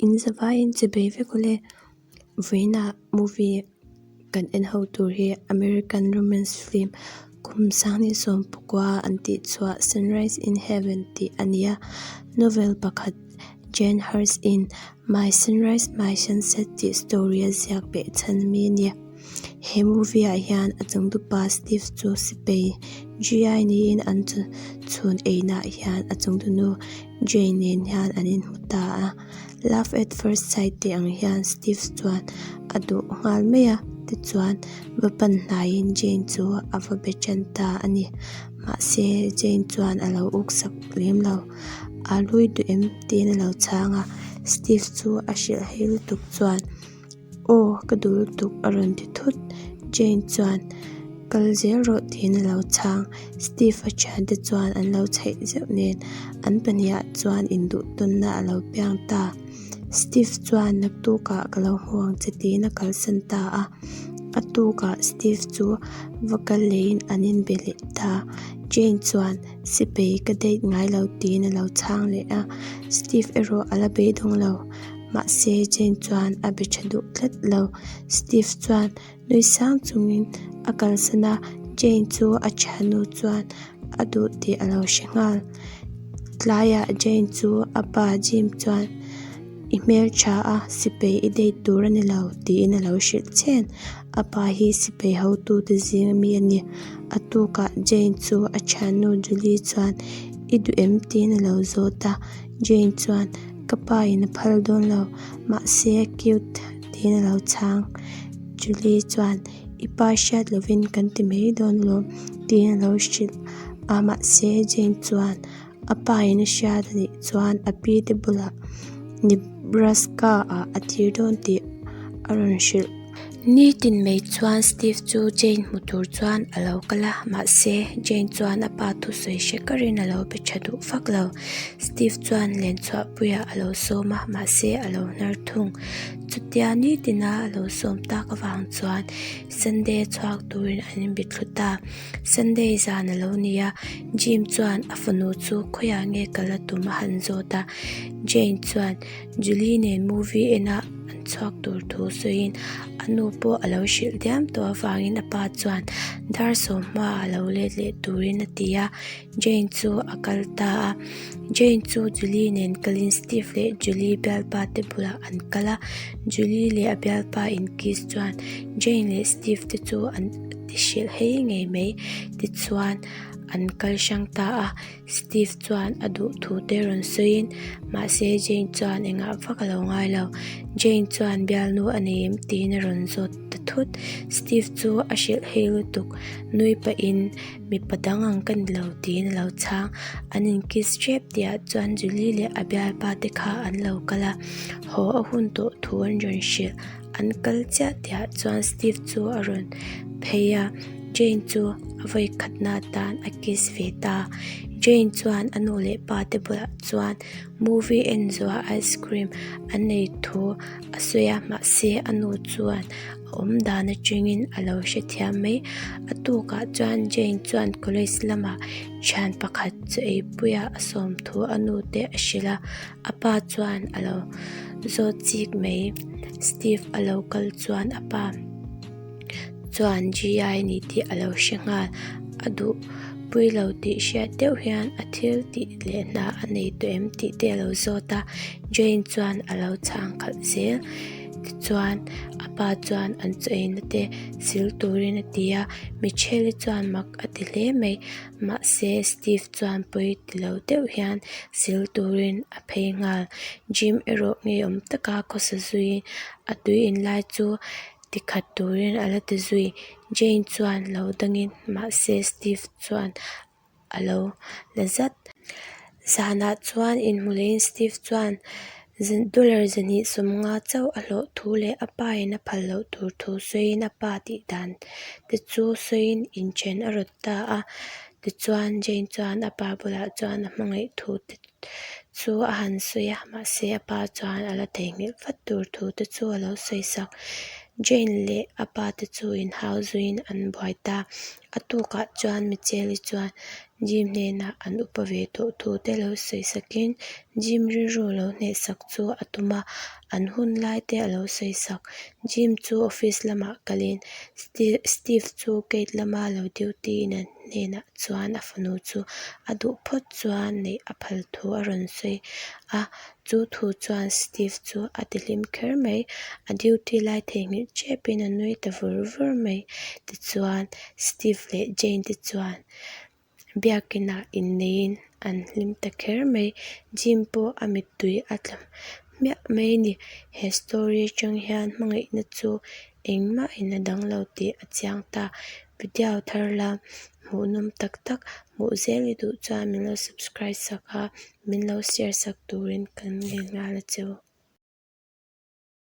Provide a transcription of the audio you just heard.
In zavaiin che bei vek ule. Vawiinah movie kan en ho tur hi American romance film kum sanghnih sawmpakua an tih chhuah Sunrise in Heaven tih a ni a. Novel pakhat Jane Hurst in My Sunrise My Sunset tih story a ziak beh chhan mi a ni. He movie ah hian a changtupa Steve chu sipai GI niin an chhun einaah hian a changtunu Jane nen hian an inhmu ta a love at first sight tih ang hian Steve chuan a duh nghal mai a tichuan va pan hnaiin Jane chu a va be tan ta a ni mahse Jane chuan a lo uk sak lem lo alu i duh em tiin a lo chhang a Steve chu a hrilh hei lutuk chuan. Aw ka duh lutuk a rawn ti thut. Jane chuan kal zel rawh tiin a lo chhang. Steve a thiante chuan an lo chheih zeuh nen an pahnih chuan induh tawnna a lo piang ta. Steve chuan naktukah ka lo hmu ang che tiin a kalsan ta a. A tukah Steve chu va kal leiin an inbe leh ta. Jane chuan sipai ka date ngai lo tiin a lo chhang leh a. Steve erawh a la beidawng lo. Mahse Jane chuan a be tha duh tlat lo. Steve chuan nui sang chungin a kalsan a, Jane chu a thiannu chuan a duh tih a lo hre nghal. Tlaiah Jane chu a pa Jim chuan i hmeltha a, sipai i date tur a ni lo tiin a lo hrilh chhen. A pa hi sipai hotute zing ami a ni. A tukah Jane chu a thiannu Julie chuan i duh em tiin a lo zawt a, Jane chuan ka pa in a phal dawn lo mahse a cute tiin a lo chhang. Julie chuan i pa hriat lovin kan ti mai dawn alawm tiin a lo hrilh a mahse Jane chuan a pa in a hriat a nih chuan a pi te bulah Nebraska ah a tir dawn tih a rawn hrilh. Nitin mai chuan Steve chu Jane hmu tur chuan a lo kal a, mahse Jane chuan a pa thusawi hre karin a lo be tha duh vak lo. Steve chuan len chhuahpuiah a lo sawm a, mahse a lo hnar thung. Chutia nitina a lo sawm tak avang chuan Sunday chhuak turin an inbe thlu ta. Sunday zan a lo ni a, Jim chuan a fanu chu khawiah nge kal a tum a han zawt a, Jane chuan Julie nen movie ena an chhuak tur thu sawiin a nu pawh a lo hrilh diam tawh avangin a pa chuan dar sawm hmaah a lo let leh turin a ti a, Jane chu a kal ta a. Jane chu Julie nen kalin Steve leh Julie bialpa te bulah an kal a, Julie leh a bialpa in kiss chuan Jane leh Steve te chu an ti hrilh hei ngei mai tichuan an kal hrang ta a. Steve chuan a duh thu te rawn sawiin mahse Jane chuan engah vak a lo ngai lo. Jane chuan bialnu a nei em tiin a rawn zawt ta thut. Steve chu a hrilh hei lutuk nui pahin mipa dang ang ka ni lo tiin a lo chhang. An in kiss tep tihah chuan Julie leh a bialpa te kha an lo kal a, haw a hun tawh thu an rawn hrilh. An kal chiah tihah chuan Steve chu a rawn phei a, Jane chu a vawi khatna atan a kiss ve ta. Jane chuan a nu leh pa te bulah chuan movie en zawhah ice cream an ei thu a sawi a, mahse a nu chuan a awm dan atangin a lo hrethiam mai. A tukah chuan Jane chuan college lamah thian pakhat chaw ei puiah a sawm thu a nu te a hrilh a. A pa chuan a lo zawt chik mai. Steve a lo kal chuan a pa chuan GI a ni tih a lo hre nghal. A duh pui lo tih hriat deuh hian a thil tih leh hna a nei tawh em tih te a lo zawt a. Jane chuan a lo chhang khalh zel. Tichuan a pa chuan an chaw eina te sil turin a ti a. Michelle-i chuan mak a ti hle mai. Mahse Steve chuan pawi ti lo deuh hian sil turin a phei nghal. Jim erawh ngeiawm taka khawsa zuiin a tui inlai chu ti khat turin a la ti zui. Jane chuan lo dangin mahse Steve chuan a lo la zat. Zanah chuan inhmu leiin Steve chuan Dollar 250 chauh a hlawh thu leh a pa in a phal loh tur thu sawiin a pa tih dan te chu sawiin inchen a rawt ta a. Tichuan Jane chuan a pa bulah chuan a hmangaih thu te chu a han sawi a, mahse a pa chuan a la theihnghilh vat tur thu te chu a lo sawi sak. Jane leh a pa te chu inhau zuiin an buai ta. A tukah chuan Michelle-i chuan. Jim hnenah an upa ve tawh thu te lo sawi sakin Jim rilru lo hneh sak chu a tum a, an hun lai te a lo sawi sak. Jim chu office lamah kalin Steve chu gate lama lo duty in an hnenah chuan a fanu chu a duh phawt chuan neih a phal thu a rawn sawi a, chu thu chuan Steve chu a ti hlim kher mai. A duty lai theihnghilh tepin a nui ta vur vur mai. Tichuan Steve leh Jane te chuan biakinah inneihin an hlim ta kher mai. Jim pawh a mittui a tla hmiah mai a ni. He story atang hian hmangaihna chu engmahin a dang lo tih a chiang ta. Video thar lam hmuhnawm tak tak hmuh zel i duh chuan min lo subscribe sak a, min lo share sak turin kan ngen nghal a che u.